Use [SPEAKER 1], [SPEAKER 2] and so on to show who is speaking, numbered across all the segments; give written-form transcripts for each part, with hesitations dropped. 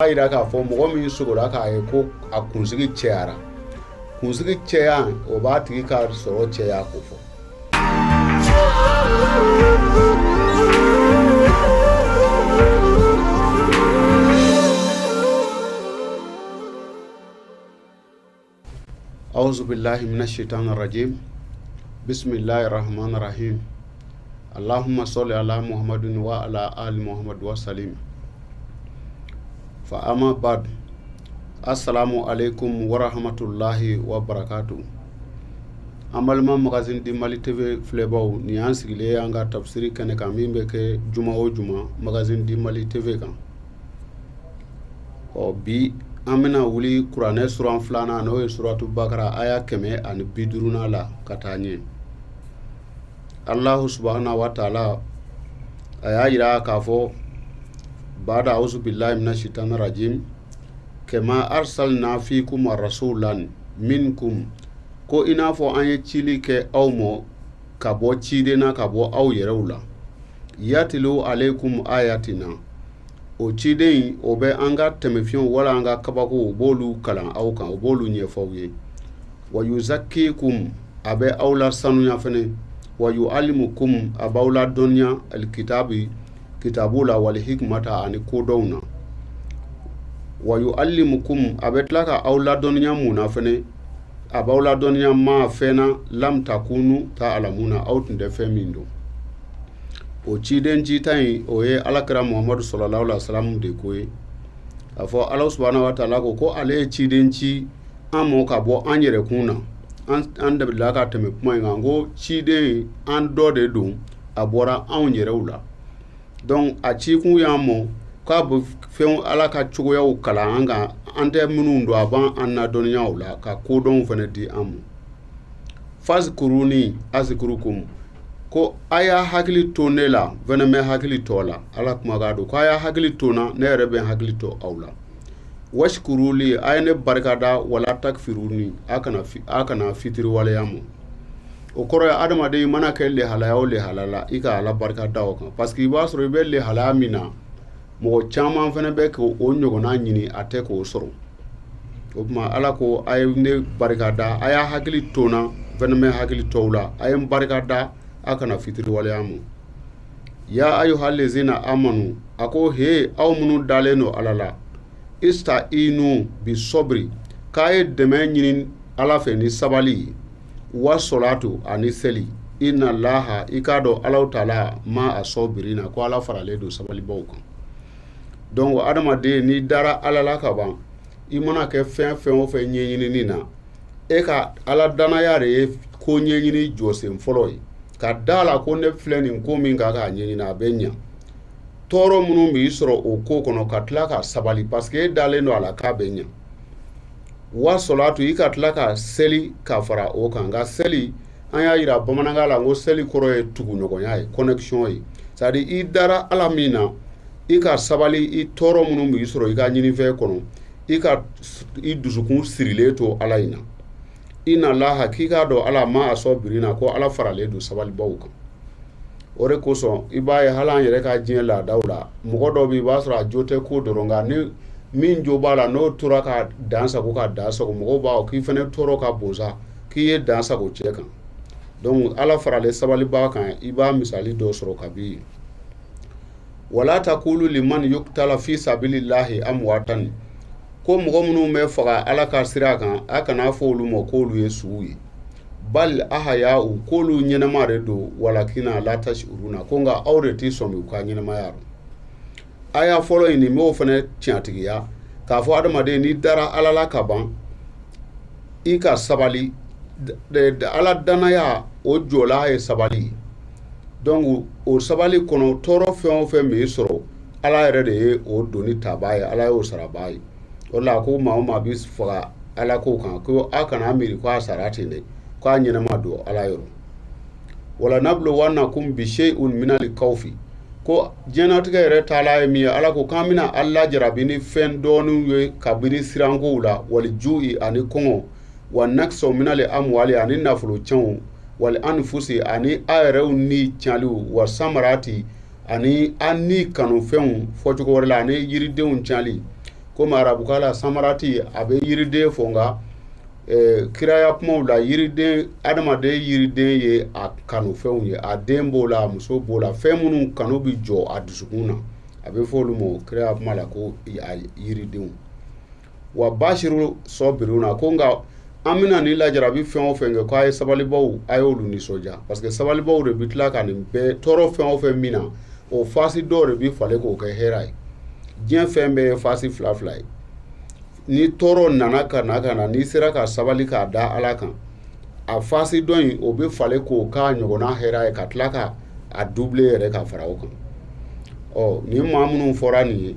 [SPEAKER 1] B'a jira k'a fɔ mɔgɔ min sugora k'a ye ko a kunsigi cɛyara, kunsigi cɛya, o b'a tigi ka sɔrɔ cɛya ko fɔ. Auzu billahi minash shaitani rajim. Bismillahir rahmanir rahim. Allahumma salli ala Muhammadin wa ala ali Muhammad wa salim. Fa amma ba'd. Assalamu alaikum wa rahmatullahi wa barakatuh. An balima Magazine du Mali TV filɛbaw, nin y'an sigilen an ka tafsiri kɛnɛ kan min bɛ kɛ juma o juma Magazine du Mali TV kan. Ɔ bi an bɛna wuli kuranɛ suran filanan, n'o ye suratu bakara aya 150nan la ka taa ɲɛ. Alahu subahana wa taala a y'a jira k'a fɔ bada auzu billahi mina shitani rajim kama arsalna fikum rasulan minkum, ko i n'a fɔ an ye cili kɛ aw ma ka bɔ ciden na ka bɔ aw yɛrɛw la, yatilu alaykum ayatina, o ciden in o bɛ an ka tɛmɛfiɲɛw wala an ka kabakow, o b'olu kalan aw kan, o b'olu ɲɛfɔ aw ye. Wa yuzakikum, a bɛ aw lasanuya fɛnɛ. Wa yualimukum, a b'aw ladɔnniya alikitabi, kitabu la, wali hikimata, ani kodɔnw na. Wa yualimukum, a bɛ tila ka aw ladɔnniya mun na fɛnɛ? A b'aw ladɔnniya ma fɛn na, lam takunu ta'lamuna, aw tun tɛ fɛn min dɔn. O ciden cita in, o ye alakira Muhamadu sallallahu alaihi wasallam de ko ye. A fɔ Ala subahana wa taala ko ale ye ciden ci an ma ka bɔ an yɛrɛkun na. An delila ka tɛmɛ kuma in kan ko ciden an dɔ de don, a bɔra anw yɛrɛw la. Donc a cikun y'an ma k'a bɛ fɛn Ala ka cogoyaw kalan an kan, an tɛ minnu dɔn, a b'an ladɔnniya o la ka kodɔnw fana di an ma. Fazkuruni azkurukum, ko a y'a hakili to ne la, fana bɛ hakili to la. Ala kumakan don ko a y'a hakili to na, ne yɛrɛ bɛ hakili to aw la. Washkuruli, a ye ne barikada, wala takfiruni, a kana fitiriwaleya ma. O kɔrɔ ye adamaden i mana kɛ lehalaya o lehala la, i ka Ala barika da o kan, parce que i b'a sɔrɔ i bɛ lehalaya min na, mɔgɔ caman fana bɛ k'o ɲɔgɔnna ɲini, a tɛ k'o sɔrɔ. O tuma Ala ko a ye ne barika da, a y'a hakili to na, fana bɛ hakili to aw la. A ye n barika da, a kana fitiriwaleya ma. Ya ayuha lezina amanu, a ko he aw minnu dalen don Ala la, istainu bi sɔbiri, k'a ye dɛmɛ ɲini Ala fɛ ni sabali ye, wa sɔlatu, ani seli. Inna laha, i k'a dɔn Alahu taala ma a sɔbirina, ko Ala faralen don sabalibaw kan. Donc adamaden n'i dara Ala la ka ban, i mana kɛ fɛn fɛn o fɛn ɲɛɲinini na, e ka Ala danaya de ye ko ɲɛɲini jɔsen fɔlɔ ye, ka da la ko ne filɛ nin ko min kan k'a ɲɛɲini, a bɛ ɲa. Tɔɔrɔ minnu b'i sɔrɔ o ko kɔnɔ, ka tila ka sabali, parce que e dalen don a la k'a bɛ ɲa. Wa sɔlatu, i ka tila ka seli ka fara o kan. Nka seli, an y'a jira bamanankan la ko seli kɔrɔ ye tuguɲɔgɔnya ye, connexion ye. C'est à dire i dara Ala min na, i ka sabali i tɔɔrɔ minnu b'i sɔrɔ i ka ɲinifɛn kɔnɔ, i ka i dusukun sirilen to Ala in na. Inna laha, k'i k'a dɔn Ala ma a sɔbirina, ko Ala faralen don sabalibaw kan. O de kosɔn i b'a ye hali an yɛrɛ ka diɲɛ laadaw la, mɔgɔ dɔw bɛ i b'a sɔrɔ a jo tɛ ko dɔrɔn, nka ni min jo b'a la, n'o tora ka dan sago ka dan sago, mɔgɔw b'a fɔ k'i fana tɔɔrɔ ka bon sa, k'i ye dan sago cɛ kan. Donc Ala faralen sabaliba kan, i b'a misali dɔ sɔrɔ kabi yen. Wala takulu liman yuktala fi sabilillahi amwatan, ko mɔgɔ minnu bɛ faga Ala ka sira kan, a kana fɔ olu ma k'olu ye suw ye. Bal ahaya'u, k'olu ɲɛnama de don, walakina la tashuruna, ko nka aw de tɛ sɔmi u ka ɲɛnamaya rɔ. Aya fɔlɔ in nin b'o fana tiɲɛtigiya k'a fɔ adamaden n'i dara Ala la ka ban, i ka sabali. Ala danaya o jɔla ye sabali. Donc o sabali kɔnɔ, tɔɔrɔ fɛn o fɛn b'i sɔrɔ, Ala yɛrɛ de ye o doni tabaa ye, Ala y'o sarabaa ye. O la ko maa o maa bɛ faga Ala ko kan, ko a kana miiri ko a sara ten dɛ, k'a ɲɛnama don Ala yɔrɔ. Wala nabluwannakum bi shay'in minal kawfi, ko diɲɛnatigɛ yɛrɛ taala ye min ye, Ala ko k'an bɛna a lajarabi ni fɛn dɔɔninw ye kabini sirankow la, wali ju'i, ani kɔngɔ, wa naqsi minal amwali, ani nafolo cɛnw, wali anfusi, ani a yɛrɛw ni cɛnliw, wa samarati, ani an ni kanufɛnw, fɔcogo wɛrɛ la ani yiridenw cɛnli. Komi arabukan la samarati a bɛ yiriden fɔ, nka kiraya kumaw la yiriden, adamaden yiriden ye a kanufɛnw ye, a den b'o la, a muso b'o la, fɛn minnu kanu bɛ jɔ a dusukun na, a bɛ fɔ olu ma kiraya kuma la ko a yiridenw. Wa bashiru sɔbiruna, ko nka an bɛna ni lajarabi fɛn o fɛn kɛ, ko a ye sabalibaw, a y'olu nisɔndiya, parce que sabalibaw de bɛ tila ka nin bɛɛ tɔɔrɔ fɛn o fɛn min na, o fasi dɔw de bɛ falen k'o kɛ hɛrɛ ye. Diɲɛ fɛn bɛɛ ye fasi fila fila ye. Ni tɔɔrɔ nana ka na ka na, n'i sera ka sabali k'a da Ala kan, a fasi dɔ in o bɛ falen k'o k'a ɲɔgɔnna hɛrɛ ye, ka tila ka a doubler yɛrɛ ka fara o kan. Ɔ nin maa minnu fɔra nin ye,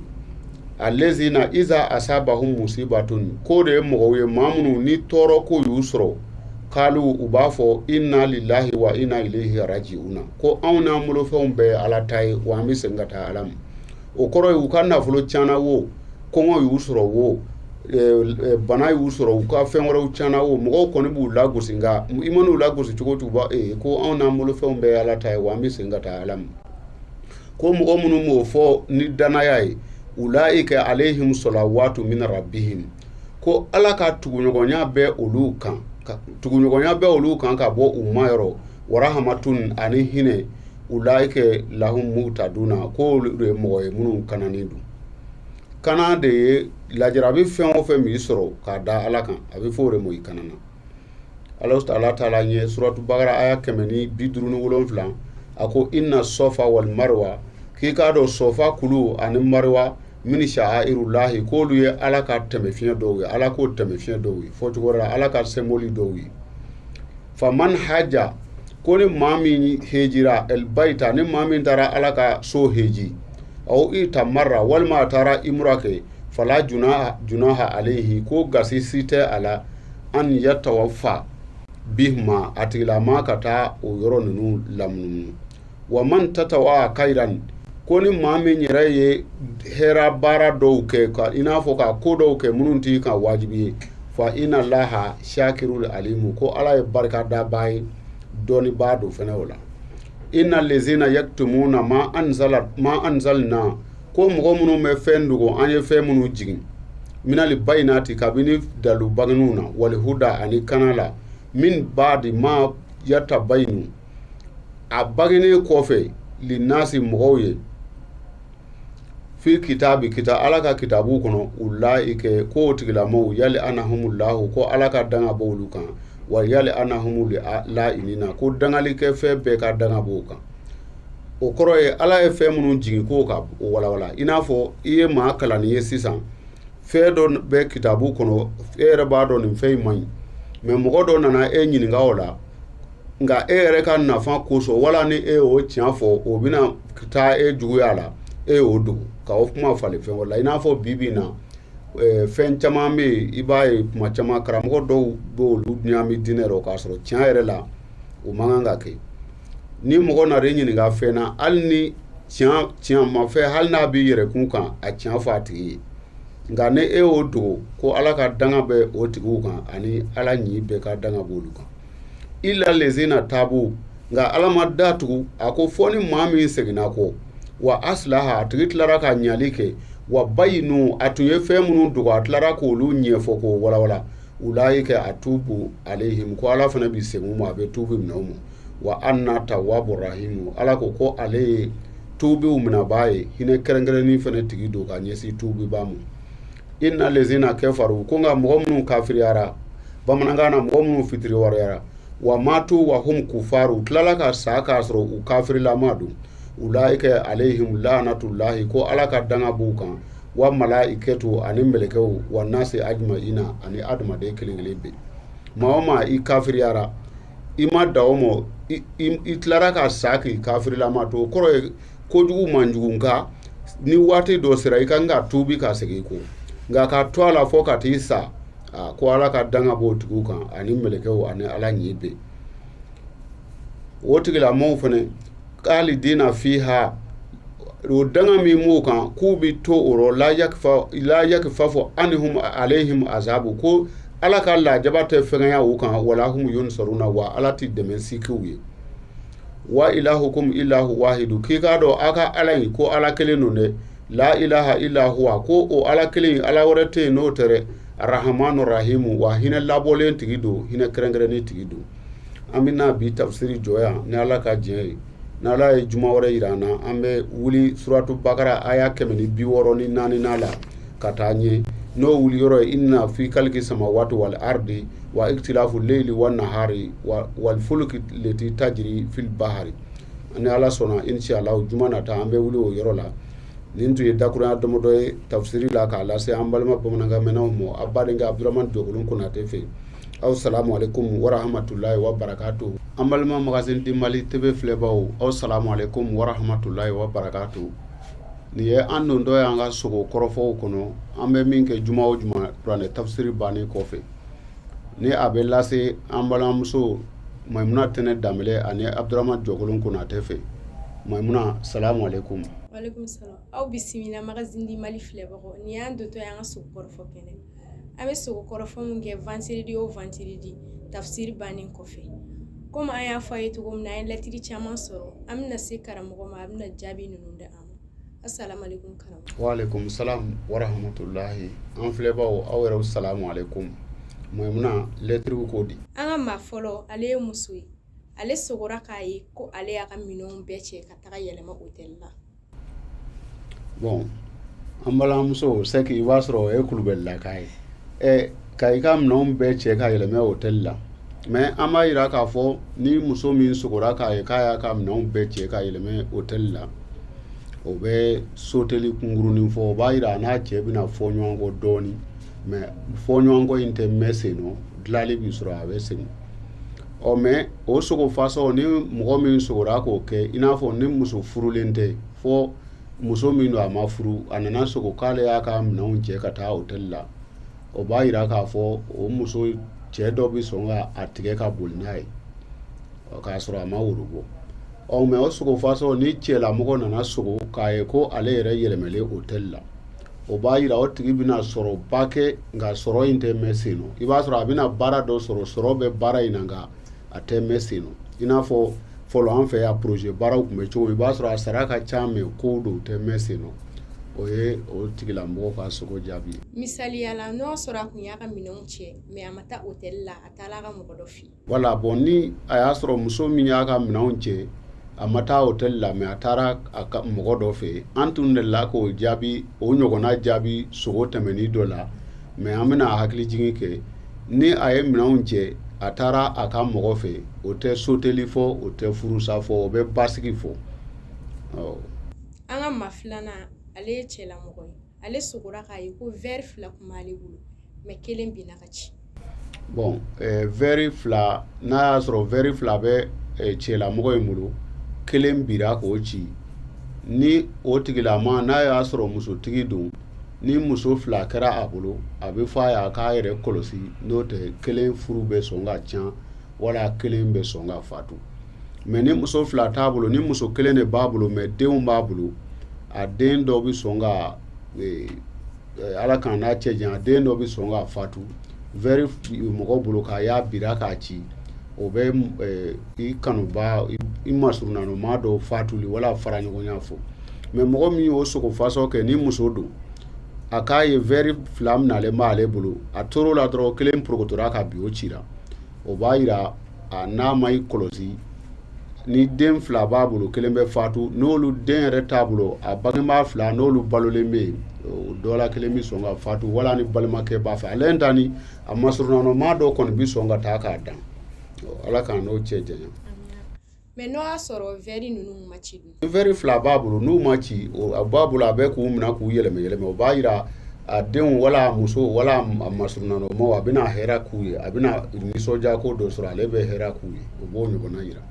[SPEAKER 1] alezina iza asabahum musibatun, k'o de ye mɔgɔw ye, maa minnu ni tɔɔrɔ ko y'u sɔrɔ, kalu, u b'a fɔ inna lillahi wa inna ilayhi raji'una, ko anw n'an bolofɛnw bɛɛ ye Ala ta ye, wa an bɛ segin ka taa Ala ma. O kɔrɔ ye u ka nafolo tiɲɛna wo, kɔngɔ y'u sɔrɔ wo, bana y'u sɔrɔ, u ka fɛn wɛrɛw tiɲɛna wo, mɔgɔw kɔni b'u lagosi, nka i man'u lagosi cogo o cogo, ko anw n'an bolofɛnw bɛɛ ye Ala ta ye, wa an bɛ segin ka taa Ala ma. Ko mɔgɔ minnu b'o fɔ ni danaya ye, ulaika alayhim salawatu min rabbihim, ko Ala ka tuguɲɔgɔnya bɛ olu kan, tuguɲɔgɔnya bɛ olu kan ka bɔ u ma yɔrɔ, wa rahamatun, ani hinɛ, ulaika lahum muhtaduna, ko olu de ye mɔgɔ ye minnu kananen don. Kana de ye lajarabi fɛn o fɛn m'i sɔrɔ k'a da Ala kan, a bɛ fɔ o de ma i kanana. Ala taala taala ɲɛ suratu Bakara aya 157, a ko inna sɔfa wal marwa, k'i k'a dɔn sɔfa kulu ani mariwa min sha'airulahi, k'olu ye Ala ka tɛmɛfiɲɛ dɔw ye, Ala k'o tɛmɛfiɲɛ dɔw ye, fɔ cogo wɛrɛ la Ala ka symbole dɔw ye. Faman haja, ko ni maa min hejira elbaita, ni maa min taara Ala ka so heji, aw itamarra, walima a taara imura kɛ, fala junaha alayhi, ko gasi si tɛ a la, an yatawafa bihima, a tigilama ka taa o yɔrɔ ninnu lamunumunu. Wa man tatawa kairan, ko ni maa min yɛrɛ ye hɛra baara dɔw kɛ, ka i n'a fɔ ka ko dɔw kɛ minnu t'i kan wajibi ye, fa inna laha shakirul alimu, ko Ala ye barikadabaa ye, dɔnnibaa don fɛnɛ o la. Inna lezina yaktumuna ma anzala ma anzalna, ko mɔgɔ minnu bɛ fɛn dogo an ye fɛn minnu jigin, minali bayinati, kabini dalu bangeninw na, wali huda, ani kana la, min baadi ma yatabayinu, a bangenen kɔfɛ, linasi, mɔgɔw ye, fi kitabi, kita Ala ka kitabu kɔnɔ, ulaika, ko o tigilamɔgɔw, yali anahumullahu, ko Ala ka danga b'olu kan, wa yali anahumul la'inina, ko dangalikɛ fɛn bɛɛ ka danga b'o kan. O kɔrɔ ye Ala ye fɛn minnu jigin k'o ka o walawala. I n'a fɔ i ye maa kalanni ye sisan, fɛn dɔ bɛ kitabu kɔnɔ, e yɛrɛ b'a dɔn nin fɛn in man ɲi, mais mɔgɔ dɔ nana e ɲininka o la, nka e yɛrɛ ka nafa kosɔn, wala ni e y'o tiɲɛ fɔ, o bɛna taa e juguya la, e y'o dogo ka o kuma falen fɛn wɛrɛ la. I n'a fɔ bi bi in na, fɛn caman bɛ yen, i b'a ye kuma caman karamɔgɔ dɔw b'olu ɲagami diinɛ rɔ, k'a sɔrɔ tiɲɛ yɛrɛ la o man kan ka kɛ. Ni mɔgɔ nana i ɲininka fɛn na, hali ni tiɲɛ ma fɛn, hali n'a b'i yɛrɛ kun kan, a tiɲɛ fɔ a tigi ye. Nka ni e y'o dogo, ko Ala ka danga bɛ o tigiw kan, ani Ala ɲi bɛɛ ka danga b'olu kan. Illa lezina tabu, nka Ala ma da tugu, a ko fɔ ni maa min seginna kɔ, wa aslaha, a tigi tilara ka ɲali kɛ, wa bayinu, a tun ye fɛn minnu dogo, a tilara k'olu ɲɛfɔ k'o walawala, ulaika atubu alayhim, ko Ala fana bɛ segin u ma, a bɛ tuubi minɛ u ma. Wa anna tawabu rahimu, Ala ko ko ale ye tuubiw minɛbaa ye, hinɛ kɛrɛnkɛrɛnnin fana tigi don ka ɲɛsin tuubibaa ma. Inna lezina kafaru, ko nka mɔgɔ minnu kafiriyara, bamanankan na mɔgɔ minnu fitiriwareyara, wa matu wa hum kufaru, u tilala ka sa k'a sɔrɔ u kafirilama don, ulaika alayhim lanatulahi, ko Ala ka danga b'u kan, wa malaikatu, ani mɛlɛkɛw, wa nasi ajmaina, ani adamaden kelen kelen bɛɛ. Maa o maa i kafiriyara, i ma da o ma, i tilara ka sa k'i kafirilama to, o kɔrɔ ye kojugu man jugu, nka ni waati dɔ sera i kan ka tuubi ka segin i kɔ, nka ka to a la fɔ ka t'i sa, ko Ala ka danga b'o tigiw kan, ani mɛlɛkɛw, ani Ala ɲi bɛɛ. O tigilamɔgɔw fana khalidina fiha, o danga min b'o kan, k'u bɛ to o rɔ, la yakfafu anhum alayhim azabu, ko Ala ka lajaba tɛ fɛngɛya u kan, wala hum yunsaruna, wa Ala tɛ dɛmɛ si k'u ye. Wa ilahukum ilahu wahidu, k'i k'a dɔn aw ka Ala in ko Ala kelen don dɛ. La ilaha illa huwa, ko o Ala kelen, Ala wɛrɛ tɛ yen n'o tɛ dɛ. Arahamanu rahimu, wa hinɛ labɔlen tigi don, hinɛ kɛrɛnkɛrɛnnen tigi don. An bɛna bi tafsiri jɔ yan ni Ala ka diɲɛ ye. N'Ala ye juma wɛrɛ yira an na, an bɛ wuli suratu Bakara aya 164nan la ka taa ɲɛ. N'o wuli yɔrɔ ye inna fi kaliki samawati wal ardi wa iktilafu leyili wa nahari wal fuluki leti tajiri fil bahari. Ni Ala sɔnna, inshallah, juma nata an bɛ wuli o yɔrɔ la. Nin tun ye dakurunya damadɔ ye tafsiri la k'a lase an balima bamanankanmɛnnaw ma, a badenkɛ Abdramane Jɔkolon Konate fɛ. Aw salamu alaikum wa rahmatulahi wa barakatu. An balima Magazine du Mali TV filɛbaw, aw salamu alaikum wa rahmatulahi wa barakatu. Nin ye an dontɔ ye an ka sogo kɔrɔfɔw kɔnɔ, an bɛ min kɛ juma o juma kuranɛ tafsiri bannen kɔfɛ, ni a bɛ lase an balimamuso Maimuna Tɛnɛ Danbɛlɛ ani Abdramane Jɔkolon Konate fɛ. Maimuna, salamu alaikum.
[SPEAKER 2] Walaikum salam. Aw bisimila Magazine du Mali filɛbagaw. Nin y'an dontɔ ye an ka sogo kɔrɔfɔ kɛnɛ. An bɛ sogo kɔrɔfɔ min kɛ vendredi o vendredi tafsiri bannen kɔfɛ. Komi an y'a fɔ a ye cogo min na, an ye lɛtiri caman sɔrɔ. An bɛna se karamɔgɔ ma, a bɛna jaabi ninnu di an ma. Assalamu alaikum karamɔgɔ.
[SPEAKER 1] Wa alaikum salam wa rahmatulahi. An filɛbaw, aw yɛrɛw salamu alaikum. Maimuna, lɛtiriw ko di?
[SPEAKER 2] An ka maa fɔlɔ, ale ye muso ye. Ale sogora k'a ye ko ale y'a ka minɛnw bɛɛ cɛ ka taga yɛlɛma hôtel la.
[SPEAKER 1] Bon, an balimamuso, c'est que i b'a sɔrɔ o ye kulubalilaka ye. Ɛ, ka i ka minɛnw bɛɛ cɛ ka yɛlɛma hôtel la. Mais an b'a yira k'a fɔ ni muso min sogora k'a ye k'a y'a ka minɛnw bɛɛ cɛ ka yɛlɛma hôtel la, o bɛ soteli kunkurunin fɔ. O b'a yira a n'a cɛ bɛna fɔ ɲɔgɔn kɔ dɔɔnin, mais fɔ ɲɔgɔn kɔ in tɛ mɛn sen nɔ, dilali bɛ sɔrɔ, a bɛ segin. Ɔ, mais o sogo fasɔn, ni mɔgɔ min sogora k'o kɛ, i n'a fɔ ni muso furulen tɛ, fɔ muso min don a ma furu, a nana sogo k'ale y'a ka minɛnw cɛ ka taa hôtel la, o b'a yira k'a fɔ o muso cɛ dɔ bɛ sɔn ka a tigɛ ka boli n'a ye k'a sɔrɔ a ma woro bɔ. Ɔ, mais o sogo fasɔn, ni cɛlamɔgɔ nana sogo k'a ye ko ale yɛrɛ yɛlɛmɛlen hôtel la, o b'a yira o tigi bɛna sɔrɔba kɛ, nka sɔrɔ in tɛ mɛn sen nɔ. I b'a sɔrɔ a bɛna baara dɔ sɔrɔ, sɔrɔ bɛ baara in na, nka a tɛ mɛn sen nɔ. I n'a fɔ fɔlɔ an fɛ yan projet baaraw tun bɛ cogo min, i b'a sɔrɔ a sara ka ca, mais kow dɔw tɛ mɛn sen nɔ. O ye o tigilamɔgɔ ka sogo jaabi ye.
[SPEAKER 2] Misaliya la, n'o sɔrɔ a kun y'a ka minɛnw cɛ, mais a ma taa hôtel la, a taara a ka mɔgɔ dɔ fɛ yen.
[SPEAKER 1] Voilà, bon, ni a y'a sɔrɔ muso min y'a ka minɛnw cɛ, a ma taa hôtel la, mais a taara a ka mɔgɔ dɔ fɛ yen, an tun delila k'o jaabi, o ɲɔgɔnna jaabi sogo tɛmɛnin dɔ la, mais an bɛna hakili jigin kɛ. Ni a ye minɛnw cɛ, a taara a ka mɔgɔ fɛ, o tɛ soteli fɔ, o tɛ furusa fɔ, o bɛ basigi fɔ.
[SPEAKER 2] An ka maa filanan, ale ye cɛlamɔgɔ ye. Ale sogora k'a ye ko verre fila tun b'ale bolo, mais kelen binna ka ci.
[SPEAKER 1] Bon, verre fila, n'a y'a sɔrɔ verre fila bɛ cɛlamɔgɔ in bolo, kelen bira k'o ci, ni o tigilama n'a y'a sɔrɔ musotigi don, ni muso fila kɛra a bolo, a bɛ fɔ a ye a k'a yɛrɛ kɔlɔsi, n'o tɛ kelen furu bɛ sɔn ka tiɲɛ wala kelen bɛ sɔn ka fatu. Mais ni muso fila t'a bolo, ni muso kelen de b'a bolo, mais denw b'a bolo, a den dɔ bɛ sɔn ka, Ala k'an n'a cɛ janya, den dɔ bɛ sɔn ka fatu. Verre mɔgɔ bolo k'a y'a bira k'a ci, o bɛ i kanuba, i masurunnama dɔ fatuli wala fara ɲɔgɔnya fɔ. Mais mɔgɔ min y'o sogo fasɔn kɛ, ni muso don, a k'a ye verre fila minɛlen b'ale bolo, a tor'o la dɔrɔn, kelen porokotora ka bin, o cira, o b'a yira a n'a ma i kɔlɔsi, ni den fila b'a bolo, kelen bɛ fatu. N'olu den yɛrɛ t'a bolo, a bangebaa fila n'olu balolen bɛ yen, o dɔ la kelen bɛ sɔn ka fatu, wala ni balimakɛ b'a fɛ, ale ta ni a masurunnama dɔ kɔni bɛ sɔn ka taa k'a dan. Ala k'an n'o cɛ janya.
[SPEAKER 2] Mais n'o y'a sɔrɔ verre ninnu ma ci dun?
[SPEAKER 1] Ni verre fila b'a bolo, n'u ma ci, a b'a bolo, a bɛ k'u minɛ k'u yɛlɛmɛ yɛlɛmɛ, o b'a yira a denw wala a muso wala a masurunnamaw, a bɛna hɛrɛ k'u ye, a bɛna nisɔndiya ko dɔ sɔrɔ, ale bɛ hɛrɛ k'u ye, o b'o ɲɔgɔnna yira.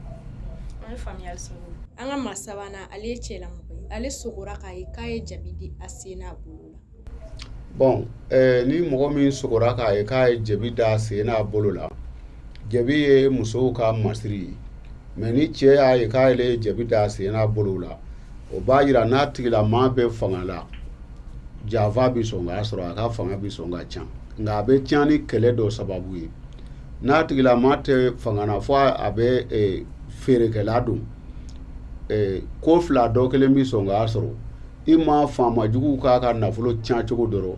[SPEAKER 2] An ye faamuyali sɔrɔ. An ka maa sabanan, ale ye cɛlamɔgɔ ye. Ale sogora k'a ye k'a ye jabi di a sen n'a bolo la.
[SPEAKER 1] Bon, ni mɔgɔ min sogora k'a ye k'a ye jabi da a sen n'a bolo la, jabi ye musow ka masiri ye. Mais ni cɛ y'a ye k'ale ye jabi da a sen n'a bolo la, o b'a yira n'a tigilamaa bɛ fanga la, janfa bɛ sɔn k'a sɔrɔ, a ka fanga bɛ sɔn ka tiɲɛ, nka a bɛ tiɲɛ ni kɛlɛ dɔ sababu ye. N'a tigilamaa tɛ fanga na, fo a bɛ feerekɛla don, ko fila dɔ kelen bɛ sɔn k'a sɔrɔ. I ma faamajuguw k'a ka nafolo tiɲɛ cogo dɔrɔn,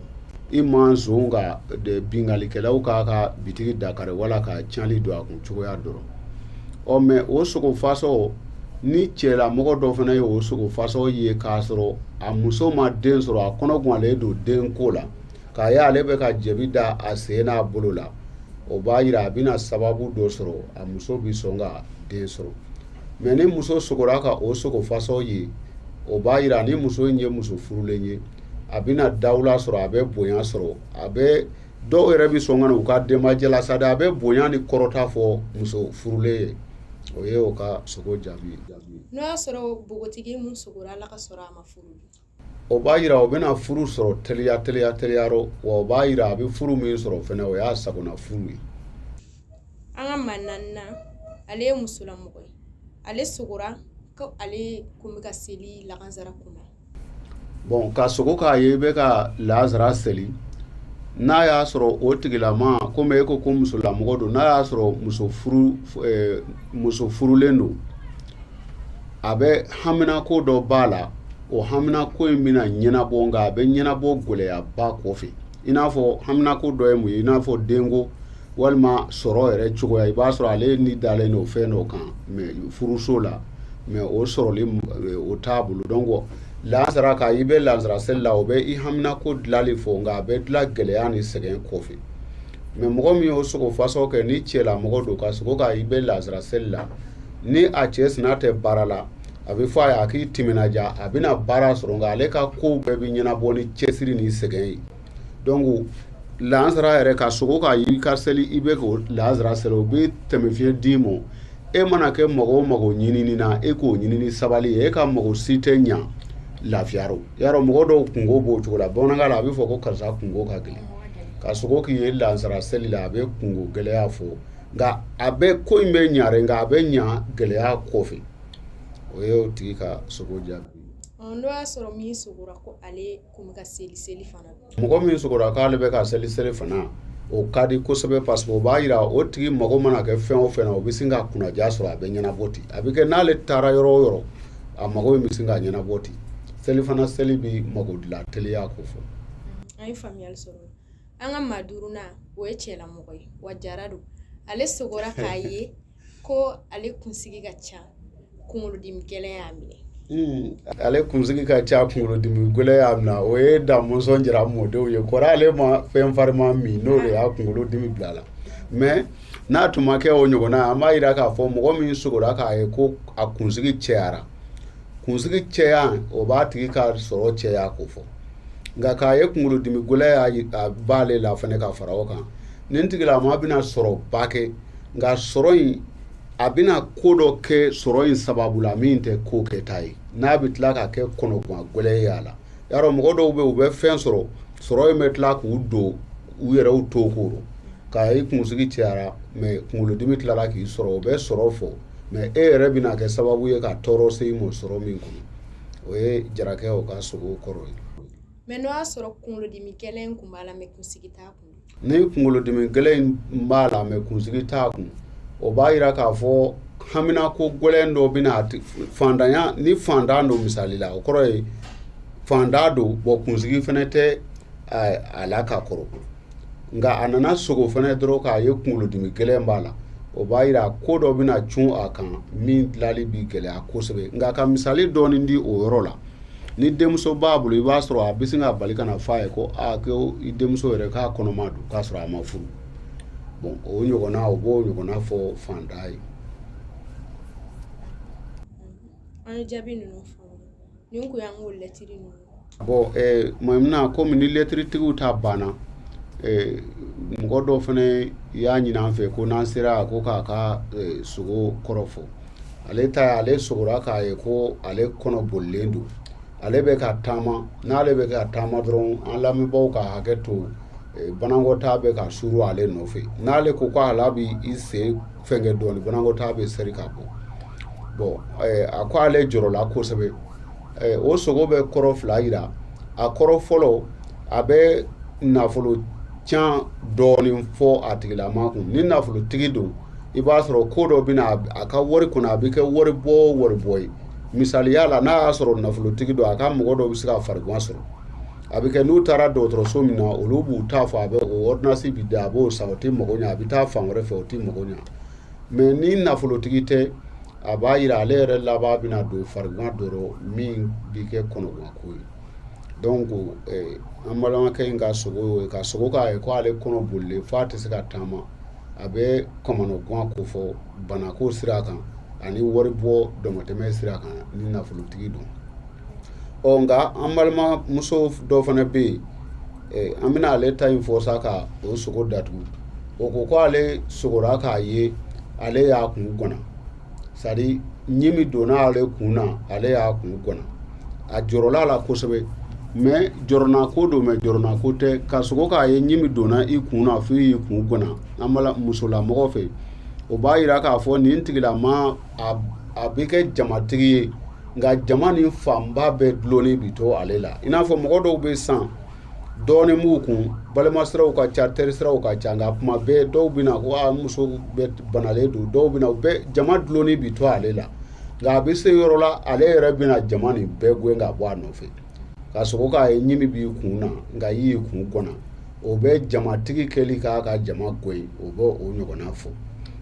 [SPEAKER 1] i ma nson ka binkannikɛlaw k'a ka bitigi dakari wala ka tiɲɛli don a kun cogoya dɔrɔn. Ɔ mais o sogo fasɔn, ni cɛlamɔgɔ dɔ fana ye o sogo fasɔn ye k'a sɔrɔ a muso ma den sɔrɔ, a kɔnɔ ganlen don den ko la, k'a ye ale bɛ ka jɛbi da a sen n'a bolo la, o b'a yira a bɛna sababu dɔ sɔrɔ, a muso bɛ sɔn ka den sɔrɔ. Mais ni muso sogora ka o sogo fasɔn ye, o b'a yira ni muso in ye muso furulen ye, a bɛna dawula sɔrɔ, a bɛ bonya sɔrɔ, a bɛ dɔw yɛrɛ bɛ sɔn ka na u ka denbajɛ la sa, a bɛ bonya ni kɔrɔta fɔ muso furulen ye. O ye o ka sogo jaabi ye.
[SPEAKER 2] N'o y'a sɔrɔ npogotigi min sogora la ka sɔrɔ a ma furu,
[SPEAKER 1] o b'a yira o bɛna furu sɔrɔ teliya teliya teliya rɔ, wa o b'a yira a bɛ furu min sɔrɔ fɛnɛ, o y'a sagona furu ye.
[SPEAKER 2] An ka maa naaninan, ale ye musolamɔgɔ ye. Ale sogora ko ale kun bɛ ka seli lagansara kunna.
[SPEAKER 1] Bon, ka sogo k'a ye i bɛ ka lazara seli, n'a y'a sɔrɔ o tigilama, komi e ko ko musolamɔgɔ don, n'a y'a sɔrɔ muso furulen don, a bɛ haminako dɔ b'a la, o haminako in bɛna ɲɛnabɔ, nka a bɛ ɲɛnabɔ gɛlɛyaba kɔfɛ. I n'a fɔ haminako dɔ ye mun ye? I n'a fɔ denko walima sɔrɔ yɛrɛ cogoya. I b'a sɔrɔ ale ni dalen don fɛn dɔ kan mais furuso la, mais o sɔrɔli o t'a bolo. Donc lansara ka i bɛ lansara seli la, o bɛ i haminako dilali fɔ, nka a bɛ dilan gɛlɛya ni sɛgɛn kɔfɛ. Mais mɔgɔ min y'o sogo fasɔn kɛ, ni cɛlamɔgɔ don, ka sogo ka i bɛ lansara seli la, ni a cɛ sina tɛ baara la, a bɛ fɔ a ye a k'i timinadiya, a bɛna baara sɔrɔ, nka ale ka kow bɛɛ bɛ ɲɛnabɔ ni cɛsiri ni sɛgɛn ye. Donc lansara yɛrɛ, ka sogo ka i ka seli, i bɛ k'o lansara seli, o bɛ tɛmɛfiɲɛ d'i ma. E mana kɛ mago o mago ɲinini na, e k'o ɲini ni sabali ye, e ka mago si tɛ ɲa lafiya rɔ. Yarɔ, mɔgɔ dɔw kunko b'o cogo la. Bamanankan la, a bɛ fɔ ko karisa kunko ka gɛlɛn. Ka sogo k'i ye lansara seli la, a bɛ kunko gɛlɛya fɔ, nka a bɛ ko in bɛ ɲa, nka a bɛ ɲa gɛlɛya kɔfɛ. O ye o tigi ka sogo jaabi.
[SPEAKER 2] N'o y'a sɔrɔ min sogora ko ale kun bɛ ka seli seli fana?
[SPEAKER 1] Mɔgɔ min sogora k'ale bɛ ka seli seli fana, o ka di kosɛbɛ, parce que o b'a yira o tigi mago mana kɛ fɛn o fɛn na, o bɛ sin ka kunnaja sɔrɔ, a bɛ ɲɛnabɔ ten. A bɛ kɛ n'ale taara yɔrɔ o yɔrɔ, a mago in bɛ sin ka ɲɛnabɔ ten. Selifana seli bɛ mago dilan teliya ko fɔ.
[SPEAKER 2] An ye faamuyali sɔrɔ. An ka maa duurunan, o ye cɛlamɔgɔ ye, wa jara don. Ale sogora k'a ye ko ale kunsigi ka ca, kunkolodimi gɛlɛn y'a minɛ.
[SPEAKER 1] Ale kunsigi ka ca, kunkolodimi gɛlɛn y'a minɛ, o ye da mɔnsɔn jira mɔdenw ye. Kɔrɔ ale ma fɛn farima min, n'o de y'a kunkolo dimi bila a la. Mais n'a tun ma kɛ o ɲɔgɔnna, an b'a yira k'a fɔ mɔgɔ min sogora k'a ye ko a kunsigi cɛyara, kunsigi cɛya, o b'a tigi ka sɔrɔ cɛya ko fɔ. Nka k'a ye kunkolodimi gɛlɛn y'a b'ale la fana ka fara o kan, nin tigilama bɛna sɔrɔba kɛ, nka sɔrɔ in, a bɛna ko dɔ kɛ sɔrɔ in sababu la min tɛ ko kɛta ye, n'a bɛ tila ka kɛ kɔnɔgan gɛlɛn ye a la. Yarɔ, mɔgɔ dɔw bɛ yen, u bɛ fɛn sɔrɔ, sɔrɔ in bɛ tila k'u don u yɛrɛw to ko rɔ. K'a i kunsigi cɛyara, mais kunkolodimi tilala k'i sɔrɔ, o bɛ sɔrɔ fɔ, mais e yɛrɛ bɛna kɛ sababu ye ka tɔɔrɔ se i ma sɔrɔ min kɔnɔ. O ye jarakɛ o ka sogo kɔrɔ ye.
[SPEAKER 2] Mais n'o y'a sɔrɔ kunkolodimi gɛlɛn in kun b'a la, mais kunsigi t'a kun?
[SPEAKER 1] Ni kunkolodimi gɛlɛn in b'a la, mais kunsigi t'a kun, o b'a yira k'a fɔ haminako gɛlɛn dɔ bɛna fantanya. Ni fantan don, misali la, o kɔrɔ ye fantan don, bon, kunsigi fana tɛ a la ka kɔrɔ, nka a nana sogo fana dɔrɔn k'a ye kunkolodimi gɛlɛn b'a la, o b'a yira ko dɔ bɛna cun a kan min dilali bɛ gɛlɛya kosɛbɛ. Nka ka misali dɔɔni di o yɔrɔ la, ni denmuso b'a bolo, i b'a sɔrɔ a bɛ sin ka bali ka na f'a ye ko aa, ko i denmuso yɛrɛ k'a kɔnɔma don, k'a sɔrɔ a ma furu. Bon, o ɲɔgɔnna, o b'o ɲɔgɔnna fɔ fantan ye.
[SPEAKER 2] An ye jaabi ninnu faamu. Nin kun y'an k'o lɛtiri ninnu.
[SPEAKER 1] Bon, Mayimuna, komi ni lɛtiritigiw ta banna, mɔgɔ dɔ fana y'a ɲini an fɛ ko n'an sera ko k'a ka sogo kɔrɔ fɔ. Ale ta, ale sogora k'a ye ko ale kɔnɔ bolilen don, ale bɛ ka taama. N'ale bɛ ka taama dɔrɔn, an lamɛnbaaw ka hakɛ to, banakɔtaa bɛ ka suru ale nɔfɛ. N'ale ko ko ala bɛ i sen fɛnkɛ dɔɔnin, banakɔtaa bɛ seri ka bɔ. Bon, a ko ale jɔrɔla kosɛbɛ. O sogo bɛ kɔrɔ fila yira. A kɔrɔ fɔlɔ, a bɛ nafolo can dɔɔnin fɔ a tigilama kun. Ni nafolotigi don, i b'a sɔrɔ ko dɔ bɛna a ka wari kɔnɔ, a bɛ kɛ wari bɔ wari bɔ ye. Misaliya la, n'a y'a sɔrɔ nafolotigi don, a ka mɔgɔ dɔw bɛ se ka farigan sɔrɔ, a bɛ kɛ n'u taara dɔgɔtɔrɔso min na, olu b'u ta fɔ, a bɛ o ordonnance bi di, a b'o san, o tɛ mago ɲɛ. A bɛ taa fan wɛrɛ fɛ, o tɛ mago ɲɛ. Mais ni nafolotigi tɛ, a b'a yira ale yɛrɛ laban bɛna don farigan dɔ rɔ min bɛ kɛ kɔnɔganko ye. Donc an balimakɛ in ka sogo y'o ye, ka sogo k'a ye ko ale kɔnɔ bolilen f'a tɛ se ka taama. A bɛ kɔnɔgan ko fɔ banako sira kan ani wari bɔ dɔmɔtɛmɛ sira kan ni nafolotigi don. Ɔ nka an balimamuso dɔ fana bɛ yen, an bɛna ale ta in fɔ sa ka o sogo datugu. O ko ko ale sogora k'a ye ale y'a kun gana, c'est à dire ɲi min donna ale kun na, ale y'a kun gana. A jɔrɔla la kosɛbɛ, mais jɔrɔnako don, mais jɔrɔnako tɛ. Ka sogo k'a ye ɲi min donna i kun na f'i y'i kun gana, an bala musolamɔgɔ fɛ, o b'a yira k'a fɔ nin tigilama a bɛ kɛ jamatigi ye, nka jama ni fanba bɛɛ dulonnen bi to ale la. I n'a fɔ mɔgɔ dɔw bɛ san dɔɔnin b'u kun, balimasiraw ka ca, terisiraw ka ca, nka kuma bɛɛ dɔw bɛ na ko a muso bɛ banalen don, dɔw bɛ na, u bɛɛ jama dulonnen bi to ale la. Nka a bɛ se yɔrɔ la, ale yɛrɛ bɛna jama nin bɛɛ gɛn ka bɔ a nɔfɛ. Ka sogo k'a ye ɲimi b'i kun na, nka i y'i kun gana, o bɛ jamatigi kɛli k'a ka jama gɛn, o bɛ o ɲɔgɔnna fɔ.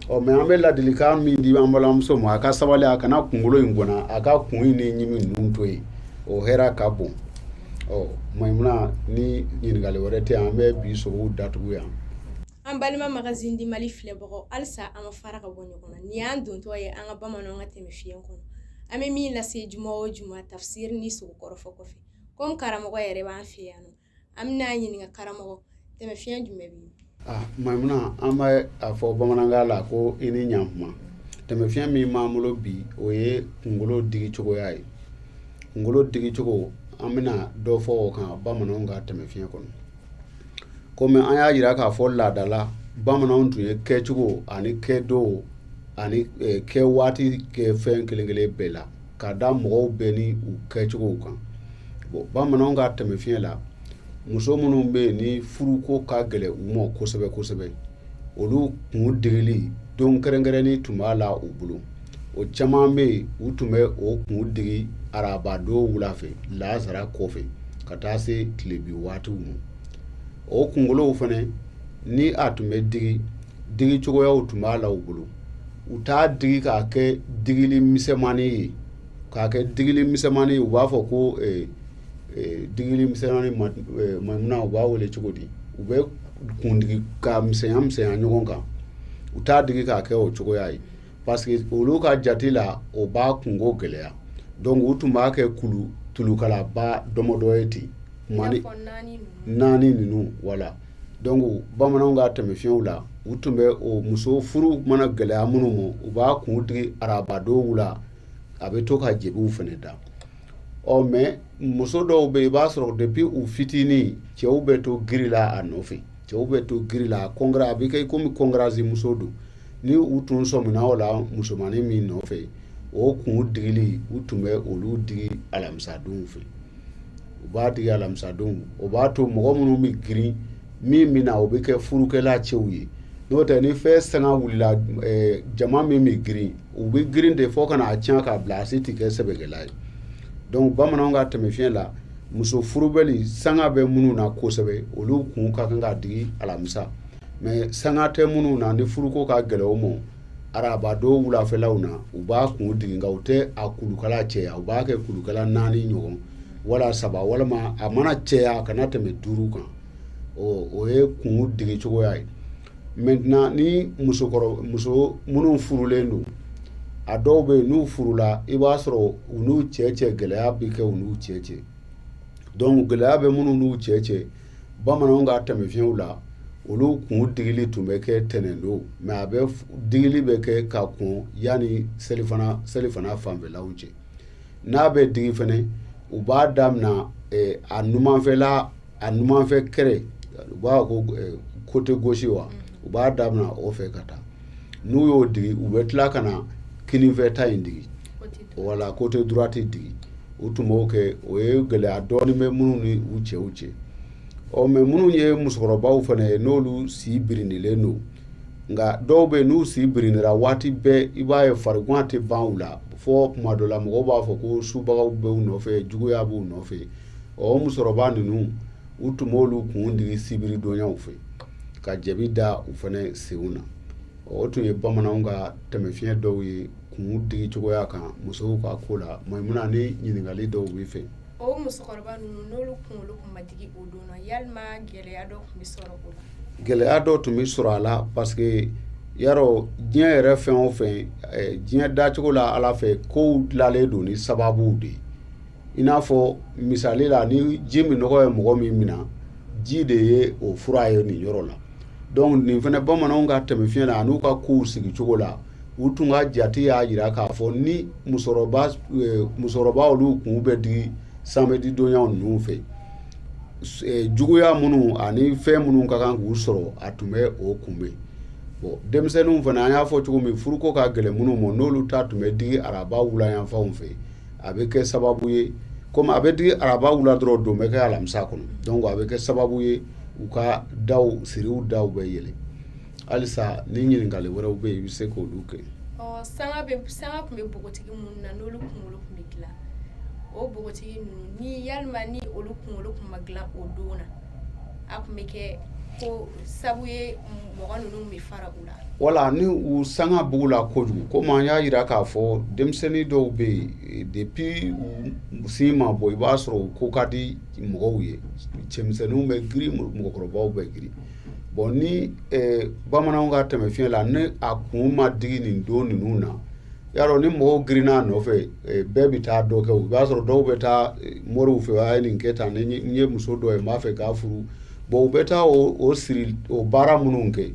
[SPEAKER 1] Ɔ mais an bɛ ladilikan min di an balimamuso ma, a ka sabali, a kana kunkolo in gana, a ka kun in ni ɲimi ninnu to yen, o hɛrɛ ka bon. Ɔ Mayimuna, ni ɲininkali wɛrɛ tɛ, an bɛ bi sogow datugu yan.
[SPEAKER 2] An balima Magazine du Mali filɛbagaw, halisa an ma fara ka bɔ ɲɔgɔn na. Nin y'an dontɔ ye an ka bamananw ka tɛmɛ fiɲɛ kɔnɔ. An bɛ min lase juma o juma tafsiri ni sogo kɔrɔfɔ kɔfɛ, komi karamɔgɔ yɛrɛ b'an fɛ yan nɔ, an bɛna ɲininka karamɔgɔ, tɛmɛ fiɲɛ jumɛn bɛ yen?
[SPEAKER 1] Ah, Mayimuna, an bɛ a fɔ bamanankan la ko i ni ɲankuma. Tɛmɛ fiɲɛ min b'an bolo bi, o ye kunkolo digi cogoya ye. Kunkolo digi cogo, an bɛna dɔ fɔ o kan bamananw ka tɛmɛ fiɲɛ kɔnɔ. Komi an y'a yira k'a fɔ laada la, bamananw tun ye kɛcogo ani kɛdon ani kɛ waati kɛ fɛn kelen kelen bɛɛ la, ka da mɔgɔw bɛɛ ni u kɛcogow kan. Bon, bamananw ka tɛmɛ fiɲɛ la, muso minnu bɛ yen ni furuko ka gɛlɛn u ma kosɛbɛ kosɛbɛ, olu kun digili don kɛrɛnkɛrɛnnin tun b'a la u bolo. O caman bɛ yen, u tun bɛ o kun digi arabadon wula fɛ, lazara kɔfɛ, ka taa se tilebi waatiw ma. O kunkolow fana, ni a tun bɛ digi, digi cogoyaw tun b'a la u bolo. U t'a digi k'a kɛ digili misɛnmanin ye, k'a kɛ digili misɛnmanin ye, u b'a fɔ ko digili misɛnmanin, Mayimuna, u b'a wele cogo di? U bɛ kundigi ka misɛnya misɛnya ɲɔgɔn kan. U t'a digi k'a kɛ o cogoya ye, parce que olu ka jate la, o b'a kungo gɛlɛya. Donc u tun b'a kɛ kulu tulukalaba dɔmɔdɔ ye ten, naani ninnu, wala. Donc bamananw ka tɛmɛ fiɲɛw la, u tun bɛ o muso furu mana gɛlɛya minnu ma, u b'a kun digi arabadon wula, a bɛ to ka jebiw fana da. Ɔ mais muso dɔw bɛ yen, i b'a sɔrɔ depuis u fitinin, cɛw bɛ to giri la a nɔfɛ, cɛw bɛ to giri la, kɔnkara a bɛ kɛ komi kɔnkarasi muso don. Ni u tun sɔmina o la musomannin min nɔfɛ, o kun digili, u tun bɛ olu digi alamisadonw fɛ. U b'a digi alamisadonw, o b'a to mɔgɔ minnu bɛ girin min bɛ na, o bɛ kɛ furukɛla cɛw ye. N'o tɛ, ni fɛn sanga wulila, jama min bɛ girin, u bɛ girin de fɔ ka n'a tiɲɛ k'a bila, a si tɛ kɛ sɛbɛkɛla ye. Donc bamananw ka tɛmɛ fiɲɛ la, muso furubali sanga bɛ minnu na kosɛbɛ, olu kun ka kan ka digi alamisa. Mais sanga tɛ minnu na, ni furuko ka gɛlɛn o ma, arabadon wulafɛlaw na, u b'a kun digi, nka u tɛ a kulukala cɛya, u b'a kɛ kulukala 4 ɲɔgɔn wala 3, walima a mana cɛya a kana tɛmɛ 5 kan. O ye kun digi cogoya ye. Maintenant ni muso minnu furulen don, a dɔw bɛ yen, n'u furula, i b'a sɔrɔ u n'u cɛ cɛ gɛlɛya bɛ kɛ u n'u cɛ cɛ. Donc gɛlɛya bɛ minnu n'u cɛ cɛ, bamananw ka tɛmɛ fiɲɛw la, olu kun digili tun bɛ kɛ tɛnɛndon, mais a bɛ digili bɛ kɛ ka kɔn yanni selifana fanfɛlaw cɛ. N'a bɛ digi fɛnɛ, u b'a daminɛ a numanfɛla, a numanfɛ kɛrɛ, u b'a ko côté gauche wa, u b'a daminɛ o fɛ ka taa. N'u y'o digi, u bɛ tila ka na kininfɛ ta in digi, wala côté droite digi. U tun b'o kɛ, o ye gɛlɛya dɔɔnin bɛ minnu ni u cɛw cɛ. Ɔ mais minnu ye musokɔrɔbaw fana ye, n'olu si birindilen don, Nka dɔw bɛ yen, n'u si birinira waati bɛɛ, i b'a ye fariguan tɛ ban u la, fo tuma dɔ la mɔgɔw b'a fɔ ko subagaw b'u nɔfɛ, juguya b'u nɔfɛ. Ɔ musokɔrɔba ninnu, u tun b'olu kun digi sibiridonyaw fɛ ka jɛbi da u fana senw na. O tun ye bamananw ka tɛmɛfiɲɛ dɔw ye kun digi cogoya kan musow ka ko la. Maimuna, ni ɲininkali dɔw b'i fɛ.
[SPEAKER 2] O musokɔrɔba ninnu, n'olu kunkolo tun ma digi o don na, yalima gɛlɛya dɔ tun bɛ sɔrɔ o la?
[SPEAKER 1] Gɛlɛya dɔ tun bɛ sɔrɔ a la, parce que yarɔ, diɲɛ yɛrɛ fɛn o fɛn, diɲɛ dacogo la, Ala fɛ kow dilanlen don ni sababuw de ye. I n'a fɔ misali la, ni ji minnɔgɔ ye mɔgɔ min minɛ, ji de ye o fura ye nin yɔrɔ la. Donc nin fana, bamananw ka tɛmɛfiɲɛ la an'u ka kow sigicogo la, u tun ka jate y'a jira k'a fɔ ni musokɔrɔba olu kun bɛ digi samedi donyaw ninnu fɛ, juguya minnu ani fɛn minnu ka kan k'u sɔrɔ, a tun bɛ o kunbɛn. Bon, denmisɛnninw fana, an y'a fɔ cogo min, furuko ka gɛlɛn minnu ma, n'olu ta tun bɛ digi araba wulayanfanw fɛ, a bɛ kɛ sababu ye, komi a bɛ digi araba wula dɔrɔn, don bɛ kɛ alamisa kɔnɔ, donc a bɛ kɛ sababu ye u ka daw siriw daw bɛ yɛlɛ. Halisa, ni ɲininkali wɛrɛw bɛ yen, i bɛ se k'olu kɛ.
[SPEAKER 2] Ɔ sanga bɛ sanga tun bɛ npogotigi minnu na, n'olu kunkolo tun bɛ dilan, o npogotigi ninnu, ni yalima ni olu kunkolo tun ma dilan o don na, a tun bɛ kɛ ko sabu ye mɔgɔ ninnu bɛ fara u la?
[SPEAKER 1] Wala, ni u sanga b'u la kojugu, komi an y'a jira k'a fɔ denmisɛnnin dɔw bɛ yen, depuis u sin ma bɔ, i b'a sɔrɔ u ko ka di mɔgɔw ye. Cɛmisɛnninw bɛ girin, mɔgɔkɔrɔbaw bɛ girin. Bon, ni bamananw ka tɛmɛfiɲɛ la, ni a kun ma digi nin don ninnu na, y'a ni mɔgɔw girinna a nɔfɛ, bɛɛ bɛ taa dɔ kɛ. I b'a sɔrɔ dɔw bɛ taa moriw fɛ, a ye nin kɛ tan, ni n ye muso dɔ ye, n b'a fɛ k'a furu. Bon, u bɛ taa o siri o baara minnu kɛ.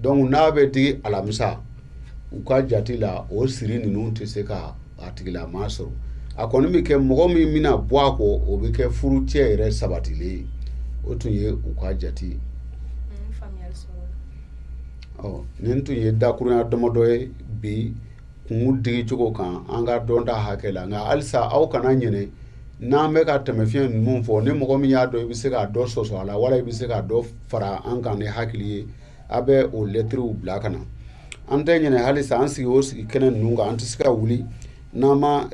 [SPEAKER 1] Donc n'a bɛ digi alamisa, u ka jate la, o siri ninnu tɛ se ka a tigilama sɔrɔ. A kɔni bɛ kɛ mɔgɔ min bɛna bɔ a kɔ, o bɛ kɛ furucɛ yɛrɛ sabatilen ye. O tun ye u ka jate ye. Ɔ nin tun ye dakurunya damadɔ ye bi kun digicogo kan an ka dɔnta hakɛ la. Nka halisa, aw kana ɲinɛ, n'an bɛ ka tɛmɛfiɲɛ ninnu fɔ, ni mɔgɔ min y'a dɔn i bɛ se k'a dɔ sɔsɔ a la, wala i bɛ se k'a dɔ fara an kan ni hakili ye, a bɛ o lɛtiriw bila ka na. An tɛ ɲinɛ halisa, an sigi o sigi kɛnɛ ninnu kan, an tɛ se ka wuli n'an ma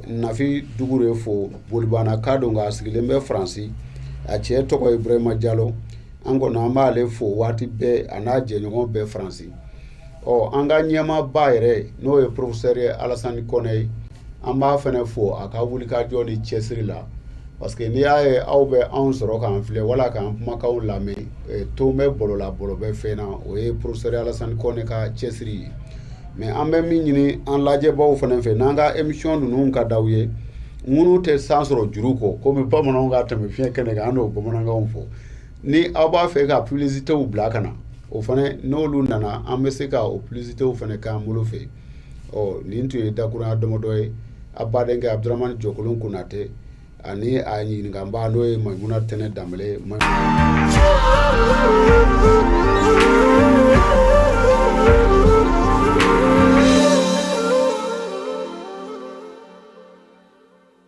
[SPEAKER 1] Nafi Dugure fo. Bolibana ka don, k'a sigilen bɛ Faransi, a cɛ tɔgɔ ye Ibrahima Jalo. An kɔni, an b'ale fo waati bɛɛ, a n'a jɛɲɔgɔn bɛɛ Faransi. Ɔ an ka ɲɛmaaba yɛrɛ, n'o ye professeur ye Alasani Kɔnɛ ye, an b'a fana fo a ka wulikajɔ ni cɛsiri la, parce que n'i y'a ye aw bɛ anw sɔrɔ k'an filɛ wala k'an kumakanw lamɛn, ton bɛ bɔlɔ la, bɔlɔ bɛ fɛn na, o ye professeur Alasani Kɔnɛ ka cɛsiri ye. Mais an bɛ min ɲini an lajɛbaw fana fɛ, n'an ka émission ninnu ka d'aw ye, minnu tɛ san sɔrɔ juru kɔ, komi bamananw ka tɛmɛ fiɲɛ kɛnɛ kan, an n'o bamanankanw fɔ, ni aw b'a fɛ ka publicitéw bila ka na, o fana, n'olu nana, an bɛ se ka o publicitéw fana k'an bolo fɛ. Ɔ nin tun ye dakurunya damadɔ ye. A badenkɛ Abudramani Jɔkolon Konatɛ ani a ɲininkanba, n'o ye Maimuna Tɛnɛ Danbɛlɛ.